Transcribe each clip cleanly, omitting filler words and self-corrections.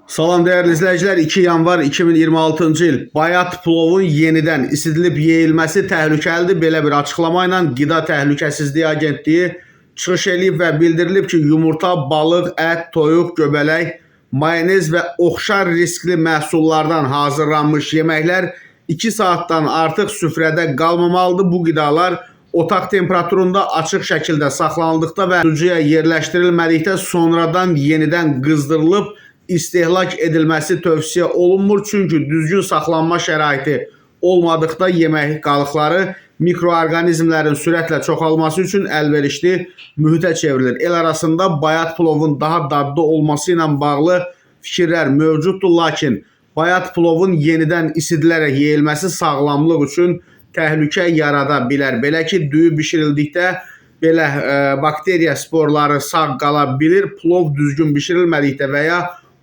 Salam dəyərli izləyicilər, 2 yanvar 2026-cı il bayat plovun yenidən isidilib yeyilməsi təhlükəlidir. Belə bir açıqlama ilə Qida Təhlükəsizliyi Agentliyi çıxış eləyib və bildirilib ki, yumurta, balıq, ət, toyuq, göbələk, mayonez və oxşar riskli məhsullardan hazırlanmış yeməklər 2 saatdan artıq süfrədə qalmamalıdır. Bu qidalar otaq temperaturunda açıq şəkildə saxlanıldıqda və tutucuya yerləşdirilmədikdə sonradan yenidən qızdırılıb istehlak edilməsi tövsiyə olunmur. Çünki düzgün saxlanma şəraiti olmadıqda yemək qalıqları mikroorqanizmlərin sürətlə çoxalması üçün əlverişli mühitə çevrilir. El arasında bayat plovun daha dadlı olması ilə bağlı fikirlər mövcuddur, lakin bayat plovun yenidən isidilərək yeyilməsi sağlamlıq üçün təhlükə yarada bilər. Belə ki, düyü bişirildikdə belə bakteriya sporları sağ qala bilir. Plov düzgün bişirilmədikdə və ya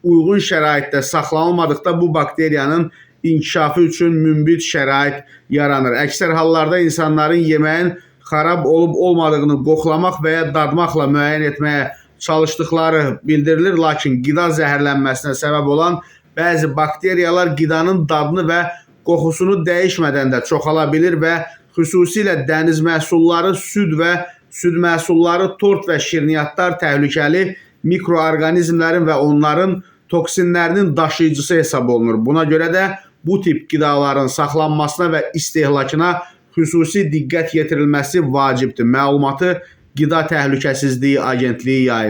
uyğun şəraitdə saxlanılmadıqda bu bakteriyanın inkişafı üçün münbit şərait yaranır. Əksər hallarda insanların yeməyin xarab olub olmadığını qoxlamaq və ya dadmaqla müəyyən etməyə çalışdıqları bildirilir, lakin qida zəhərlənməsinə səbəb olan bəzi bakteriyalar qidanın dadını və qoxusunu dəyişmədən də çoxala bilir və xüsusilə dəniz məhsulları, süd və süd məhsulları, tort və şirniyyatlar təhlükəli mikroorqanizmlərin və onların toksinlərinin daşıyıcısı hesab olunur. Buna görə də bu tip qidaların saxlanmasına və istehlakına xüsusi diqqət yetirilməsi vacibdir. Məlumatı Qida Təhlükəsizliyi Agentliyi yayıb.